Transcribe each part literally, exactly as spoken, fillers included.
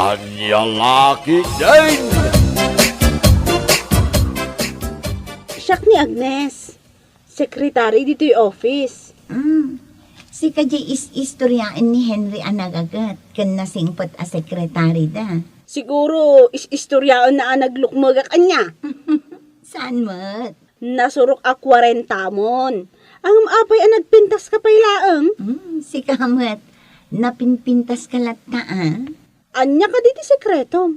Ania la ketdin? Siak ni Agnes, secretary ditoy office. Mm. Sika diay is-istoriaen ni Henry a nagaget ken nasingpet a sekretarida. Siguro, is-istoriaenna a naglukmegak ania. Saan met? Nasurok a kuarentamon. Ngem apay a nagpintaska pay laeng? Hmm, sika met. Napinpintaska latta, a? Ania kadi ti sekretom?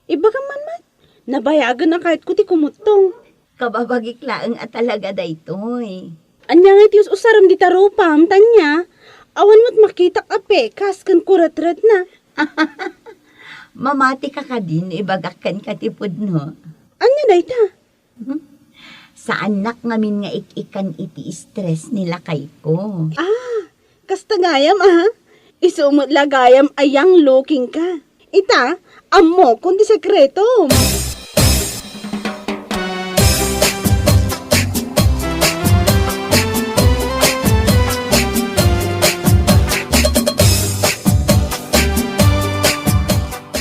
Ibagam man met. Nabayagen a kayatko ti kumuttong. Kababagik laeng a talaga daytoy. Ania ngay ti us-usarem dita rupam, Tania? Awan met makitak a pekas ken kuretretna. Mamatika kadi no ibagak kenka ti pudno? Ania dayta? Hmm? Saannak ngamin nga ik-ikkan iti stress ni lakayko. Ah, kasta gayam, ah. Isu met la gayam a young looking ka. Ita, ammokon ti sekretom.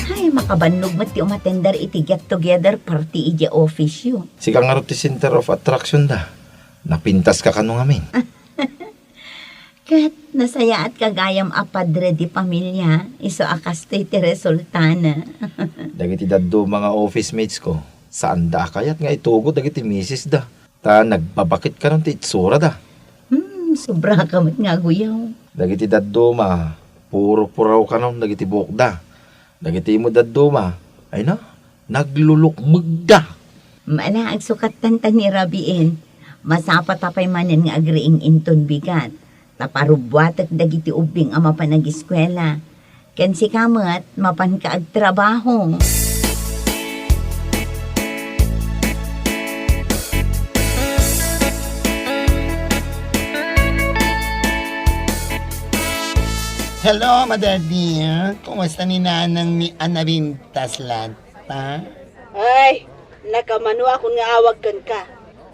Ay, makabannog met ti umatender iti get-together party idiay office-yo. Sika ngarud ti center of attraction da. Napintaska kano ngamin. Ket nasayaatka gayam a padre de pamilia, isu a kastoy ti resultana. Dagiti dadduma nga office mates ko, saanda a kayat nga itugot dagiti misis da. Ta nagbabakit kano ti itsurada. Hmm, sobraka met nga aguyaw. Dagiti dadduma, puro puraw kano dagiti buokda. Dagiti met dadduma, ay na, naglulukmegda. Mala, agsukattan ta ni Rabiin. Masapata pay manen nga agriing inton bigat. Ta parubbuatek dagiti ubbing a mapan agiskuela. Ken sika met, mapanka agtrabaho. Hello, Mother dear. Kumusta ni Nanang mi a napintas latta? Ay, nakamano akon nga awag kenka.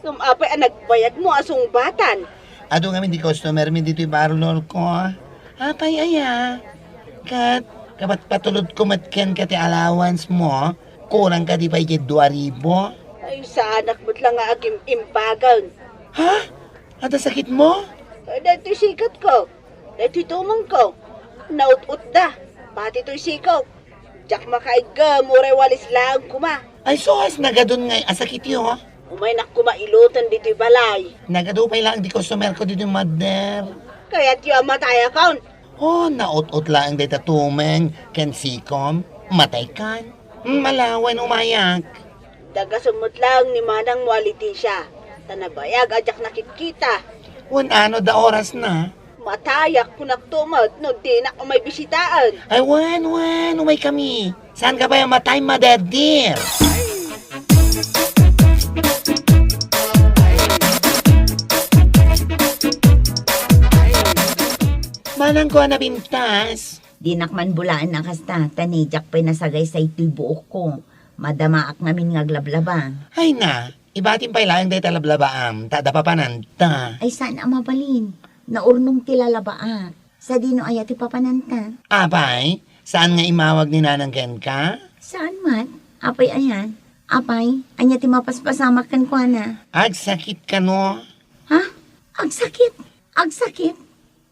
Ngem apay a nagbayagmo a sungbatan? Adu ngamin ti customer mi ditoy parlor ko. Apay aya? Ket kapatpatulodko met kenka ti allowance mo. Kurang kadi pay diay dua ribu? Ay, saanak met la nga agim-imbagan. Ha? Adda sakitmo? Ay, daytoy sikatko. Daytoy tumengko. Naut-utda. Pati toy sikok. Diak makaiggem, uray walis laeng koma. Ay, sus, nagadun ngay a sakityo, ha? Umaynak koma iluten ditoy balay. Nagadu pay laeng ti customer ko ditoy, Mother. Kayatyo a matayakon? Oh, naut-ut laeng dayta tumeng ken sikom. Mataykan. Hmm, ala, wen umayak. Dagasem met laeng ni manangmo a Leticia, ta nabayag a diak nakitkita. Wen ano da orasna? Matayak, kunakto met no dinak umay bisitaen. Ay, wen, wen, umaykami. Saanka pay a matay, Mother dear? Manangko a napintas. Dinak man bulaen a kasta, ta ni diak pay nasagaysay toy buokko. Madamaak ngamin nga aglablaba. Ay na, ibatim pay laeng dayta lablabaam, ta adda papananta. Ay, saan a mabalin? Naurnong ti lalabaak. Sadino aya ti papananta? Apay, saan nga immawag ni Nanang kenka? Saan met? Apay aya? Apay, ania ti mapaspasamak kenkuana? Agsakit kano? Ha? Agsakit? Agsakit?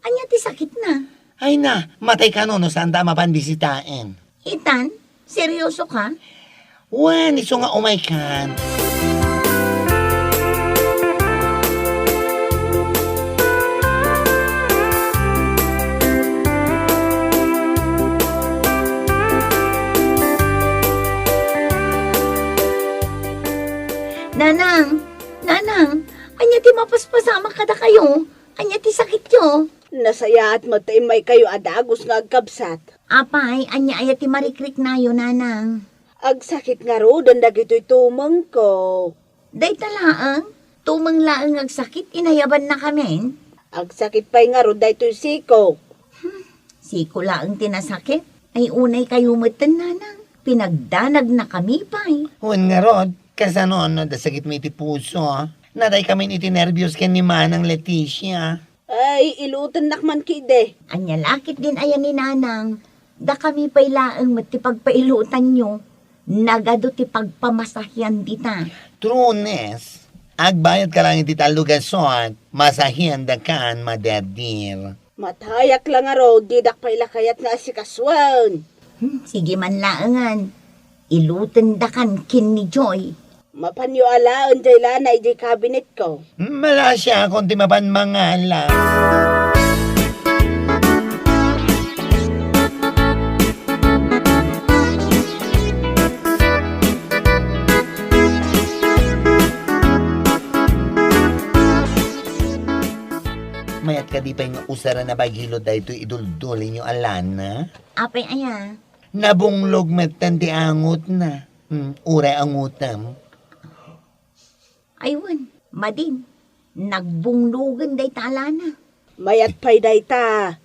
Ania ti sakitna? Ay na, matay kano no saanta a mapan bisitaen? Itan, seryoso ka? Wen, isu nga umaykan. Nanang, Nanang, ania ti mapaspasamak kadakayo? Ania ti sakityo? Nasayaat met ta immaykayo a dagus nga agkabsat. Apay, ania aya ti marikriknayo, Nanang? Agsakit ngaruden dagitoy tumengko. Dayta laeng? Tumeng laeng nga agsakit, inayabannakamin? Agsakit pay ngarud daytoy siko. Hmm, siko laeng ti nasakit? Ay, unay kayo metten, Nanang. Pinagdanagnakami pay. Wen ngarud, kasano no adda sakitmo iti puso? Nataykamin iti nerbios ken ni Manang Leticia. Ay, ilutennak man kidi. Ania la ketdin aya ni Nanang? Dakami pay laeng met ti pagpailutanyo, nagadu ti pagpamasahian dita. True, Nes. Agbayadka laeng iti tallo gasot, masahiandakan, Mader dear. Matayak la ngarud, didak pay la kayat nga asikasuen. Hmm, sige man laengen. Ilutendakan ken ni Joy. Mapanyo alaen jay lana idiay kabinetko. Malasiakon ti mapan mangala. Mayat kadi pay nga usaran a bagilot daytoy iduldulinyo a lana? Apay aya? Nabunglog metten ti angutna. Hmm, uray angutem. Ay wen, madin, nagbunglogen dayta a lana. Mayat pay dayta.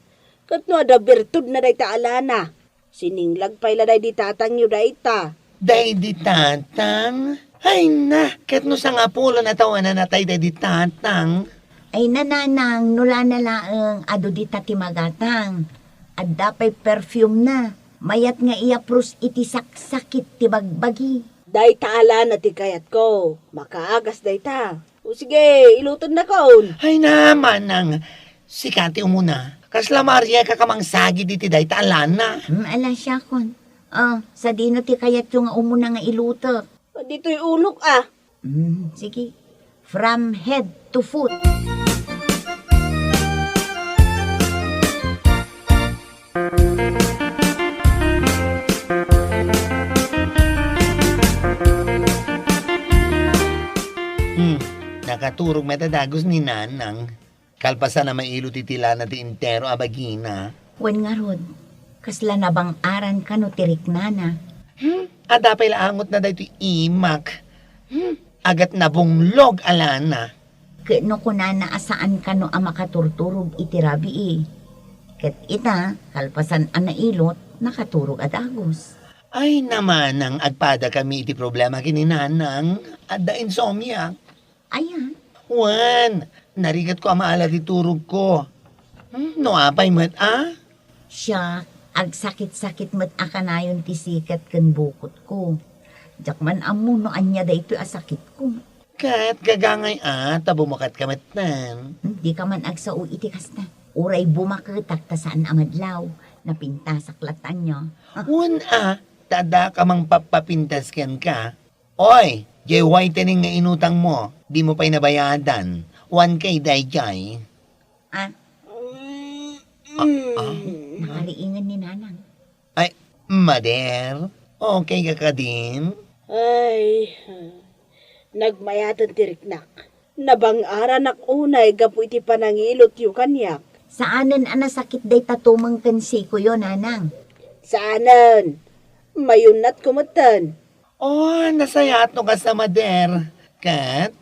Ket no adda birtudna dayta a lana, sininglag pay la daydi tatangyo dayta. Daydi tatang? Ay na, ket no sangapulo a tawen a natay daydi tatang? Ay nanang, no lana laeng, adu dita ti magatang. Adda pay perfume na. Mayat nga iyapros iti saksakit ti bagbagi. Dayta a lana ti kayatko. Makaagas dayta. O sige, ilutennakon. Ay na, manang. Sika ti umuna. Kasla Maria ka ka mangsagid iti dayta a lana. Hmm, ala siakon. O, sadino ti kayatyo nga umuna nga ilutek? Ditoy ulok, a. Hmm, sige. From head to foot. Hmm, nakaturog met a dagus ni Nanang. Kalpasan a mailot iti lana ti entero a bagina. Wen ngarud, kasla nabang-aran kano ti riknana? Hmm, adda pay la angutna daytoy imak. Hmm, agat nabunglog a lana. Ket no kunana a saan kano a makaturturog iti rabii. Ket ita, kalpasan a nailot, nakaturog a dagus. Ay, namanang agpadakami iti problema ken ni Nanang. Adda insomnia. Ayan. Wen, narigatko a maala ti turogko. Hmm, no apay met, a? Siak, agsakit-sakit met a kanayon ti siket ken bukotko. Diak man ammo no ania daytoy a sakitko. Ket gagangay a ta bumukatka metten. Hmm, dika man agsao iti kasta. Uray bumaketak ta saan a madlaw. Napintasak latta ania. Wen a, ta adda ka mangpappapintas kenka. Oy, jay whitening nga inutangmo, dimo pay nabayadan. Wan kay dayjay. Ah? Ah, ah. Nakariingen ni Nanang. Ay, mader, okay ka kadin? Ay, nagmayaten ti riknak. Nabang-aranak unay gapu iti panangilotyo kaniak. Saanen a nasakit dayta tumeng ken sikoyo, Nanang? Saanen. Mayunnatko metten. Oh, nasayaat no kasta, mader. Ket,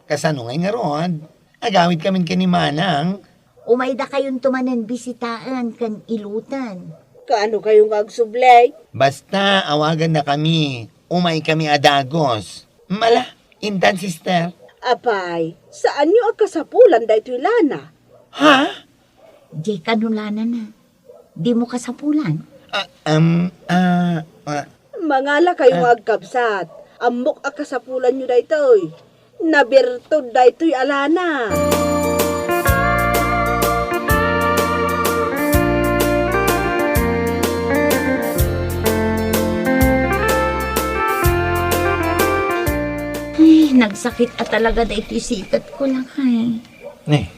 kasano ngay ngarud? Agawidkamin ken ni Manang? Umaydakayonto manen bisitaen ken iluten. Kaano kayo nga agsubli? Basta, awagannakami. Umaykami a dagus. Mala, intan, sister. Apay, saanyo a kasapulan daytoy lana? Ha? Jay kano lanana. Dimo kasapulan? Ah, um, ah, ah. Mangala kayo nga agkabsat. Ammok a kasapulanyo daytoy. Nabirtud daytoy a lana. Ay, nagsakit a talaga daytoy siketko, lakay. Ne,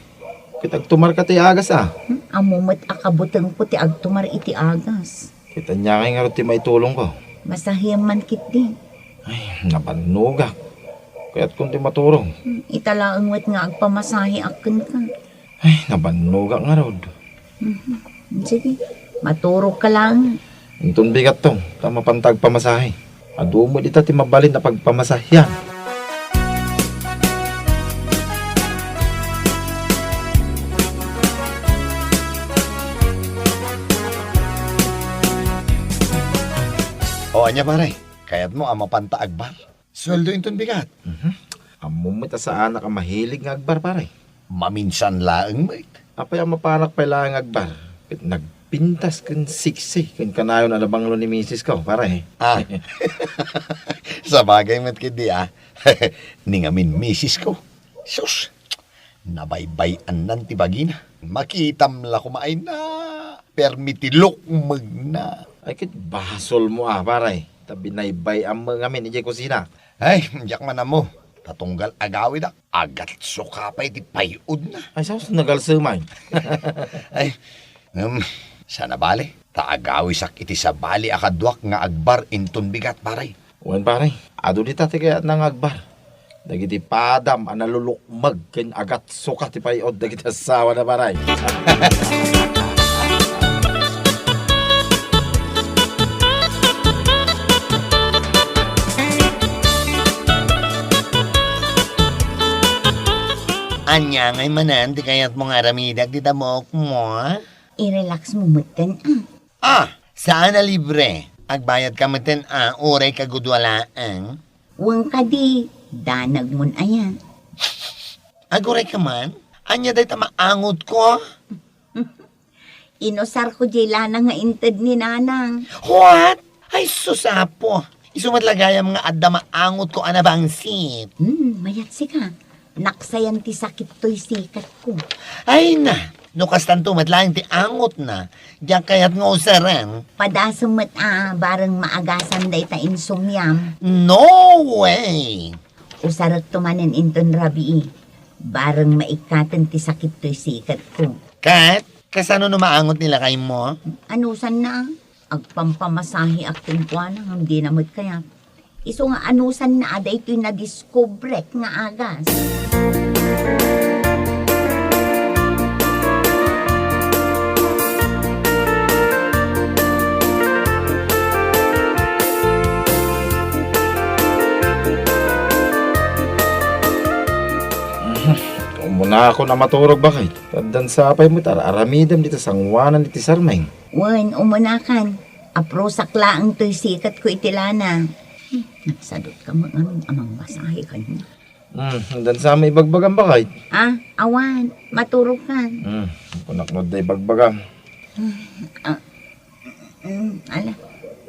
ket agtumarka ti agas, a? Hmm, ammo met a kabutengko ti agtumar iti agas. Ket ania ngay ngarud ti maitulongko? Masahiam man ketdi. Ay, nabannogak. Kayatkon ti maturog. Hmm, ita laeng met nga agpamasahiak kenka. Ay, nabannogak ngarud. Mhm. Sige, maturogka laeng. Inton bigatto, ta mapanta agpamasahi. Adu met ita ti mabalin a pagpamasahian. O, ania, pare? Kayatmo a mapanta agbar? Sueldo inton bigat. Mhm. Ammom met a saanak a mahilig nga agbar, pare. Maminsan laeng met. Apay a mapanak pay laeng agbar? Ket nag- Pintas ken sexy ken kanayon a nabanglo ni misis ko, pare. Ah. Sabagay met ketdi, ah. Ni ngamin misis ko. Sus! Nabaybay-annan ti bagina. Makitam la koma ay na, permi ti lukmegna. Ay, ket basolmo, ah, pare. Ta binaybay-am met ngamin idiay kusina. Ay, diak man ammo. Ta tunggal agawidak, agatsuka pay ti pay-odna. Ay, sus, nagalsemay. Ay, em, saan a bale. Ta agawisak iti sabali a kaduak nga agbar inton bigat, pare. Wen, pare, adu dita ti kayatna nga agbar. Dagiti padam a nalulukmeg ken agatsuka ti pay-od dagiti assawana, pare. Ania ngay manen ti kayatmo nga aramidek dita buokmo? I-relax mo metten, ah. Ah, saan a libre. Agbayadka metten, ah, uray kagudualaeng. Wen kadi, danagmon aya. Aguray ka man? Ania dayta maangotko? Inusarko diay lana nga inted ni Nanang. What? Ay, sus, Apo. Isu met la gayam nga adda maangotko a nabangsit. Hmm, mayat sika. Naksayan ti sakit toy sikatko. Ay na, no kastanto met laeng ti angotna, diak kayat nga usaren. Padasem met a bareng maagasan dayta insomiam. No way! Usarekto manen inton rabii, bareng maikkaten ti sakit toy sikatko. Ket, kasano no maangot ni lakaymo? Anusanna, agpampamasaheak kenkuana ngem dina met kayat. Isu nga anusanna a daytoy nadiskubrek nga agas. Umunakon a maturog, baket. Addan sapay met ar-aramidem dita sangoanan iti sarmeng. Wen, umunakan. Aprusak laeng toy sikatko iti lana. Hmm, nagsadutka met ngamin a mangmasahe kaniak. Hmm, addan sa met ibagbagam, baket? Ah, awan. Maturogkan. Hmm, kunak no adda ibagbagam. Ah, mm, ala,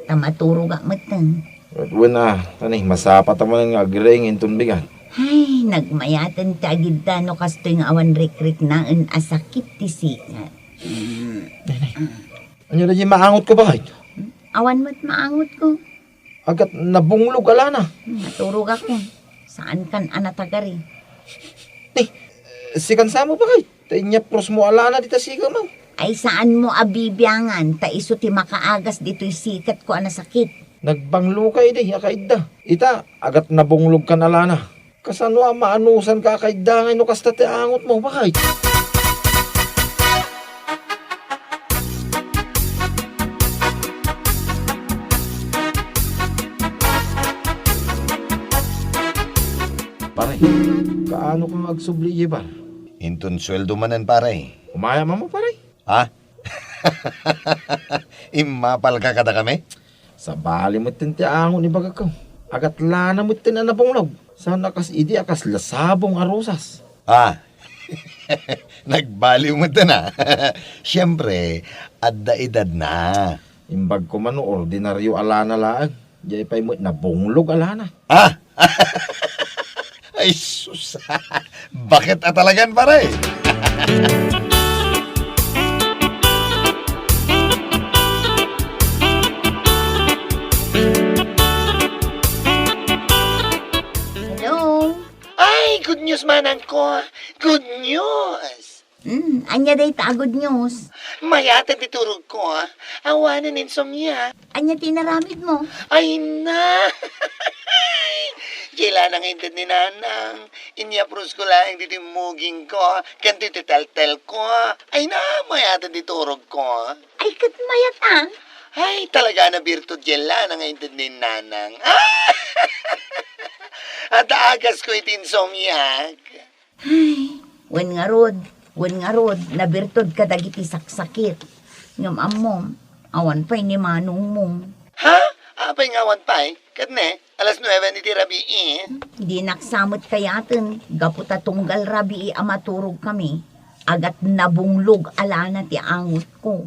ta maturogak metten. Wen, ah, ani, masapata manen nga agriing inton bigat. Ay, nagmayaten ti agidda no kastoy nga awan rikriknaen a sakit ti sikat. Ania daydiay maangotko, baket? Awan met maangotko. Agat nabunglog a lana. Maturogak. Saankan a natagari. Ti, sikan sa met, baket? Ta inyaprusmo a lana dita sikatmo. Ay, saanmo a bibiangan, ta isu ti makaagas ditoy sikatko a nasakit. Nagbangloka idi a kaidda. Ita, agat nabunglogkan a lana. Kasano a maanusanka a kaiddangay no kasta ti angotmo, baket? Pare, kaano ka nga agsubli idiay bar? Inton sueldo manen, pare. Umayam ammo, pare. Ha? Immapalka kadakami? Sabali metten ti angot ni bagakko. Agat lana metten a nabunglog. Saan a kas idi a kasla sabong a rosas. Ah, nagbaliw metten, ah. Siempre, adda edadna. Imbag koma no ordinario a lana laeng. Diay pay met nabunglog a lana. Ah! Ay, sus! Baket a talagan, pare! Hello? Ay, good news, manangko! Good news! Hmm, ania dayta a good news? Mayaten ti turogko, ah. Awanen insomnia. Ania ti inaramidmo? Ay na! Diay lana nga inted ni Nanang. Inyaprusko laeng ditoy mugingko, ken ditoy teltelko. Ay na, mayaten ti turogko. Ay, ket mayat, ah. Ay, talaga a nabirtud diay lana nga inted ni Nanang. Adda agasko iti insomniak. Ay, wen ngarud, wen ngarud, nabirtud kadagiti saksakit. Ngem ammom, awan pay ni manongmo. Ha? Apay nga awan pay? Ket ne, alas nuebe iti rabii. Dinak sa met kayaten, gapu ta tunggal rabii a maturogkami, agat nabunglog a lana ti angotko.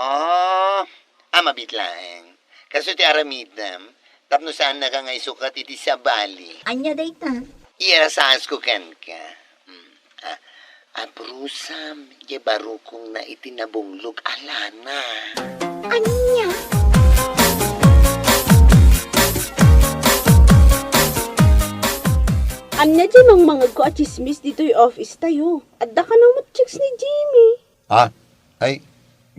Oh, a, mabiit laeng. Kastoy ti aramidem, tapno saannaka nga isukat iti sabali. Ania dayta? Iyarasasko kenka. Hmm. Ah, aprusam, diay barukongna iti nabunglog a lana. Ania? Ania diay mangmangegko a tsismis ditoy office tayo? Adda kano met chicks ni Jimmy? Ha? Ay,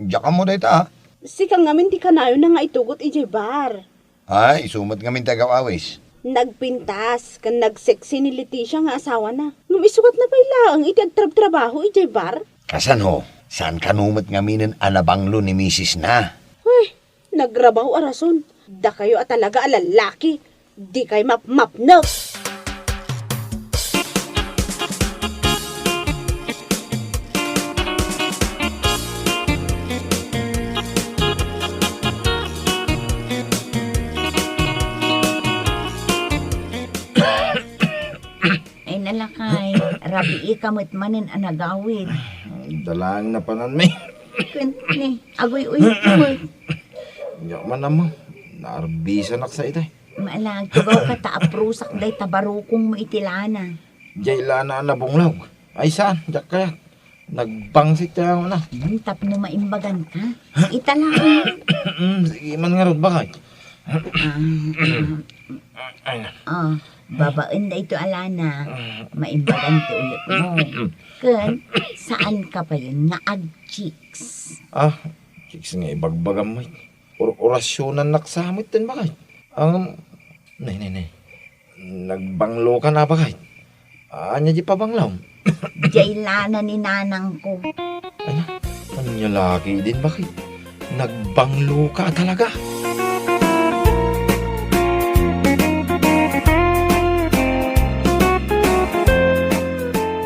diak ammo dayta, ha? Sika ngamin ti kanayonna nga itugot idiay bar. Ay, isu met ngamin ti agaw-awis. Nagpintas ken nagsexy ni Leticia nga asawana. Ngem isukatna pay laeng iti agtrabtrabaho idiay bar? Kasano? Saan kano met ngaminen a nabanglo ni misisna? Ay, nagrabaw a rason. Dakayo a talaga a lallaki. Dikay mapmapnek. Ay, nalakay, rabii ka met manen a nagawid. Ay, dalang napanan mi. Ken, ni, aguy-uy ka met. Nya man, Ama, naarbisanak sa itay. Maalag, tugaw ka ta aprusak dayta barukongmo iti lana. Diay lana a nabunglog. Ay, saan? Diak kayat. Nagbangsit kaya ako na. Hmm, tapno maimbagan ka. Ita lang. Mm, sige man ngarud, bakay. Ah, ah. Ay, na. Oh, babaen da ito alana. Maimbagan ti uyot mo. Ken, saan ka pa yun nga ag-chicks? Ah, chicks nga ibagbagam, Mike. Or-, orasyonannak sa met ten, bakay. Ang, nay, nay, nay. Nagbanglo ka na, bakay. Anya di pabanglom? Diay lana ni nanang ko. Ay na, anya laki din, bakay. Nagbanglo ka talaga.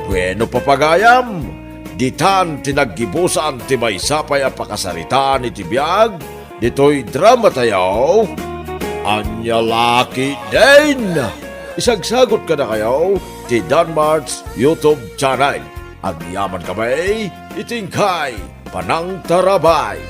Bueno, papagayam, ditan ti naggibusan ti maysa pay a pakasaritaan iti biag ditoy drama tayo. Anya laki din! Isagsagot kadakayo ti Danmart's YouTube channel. Agyaman kami iti inkay panangtarabay.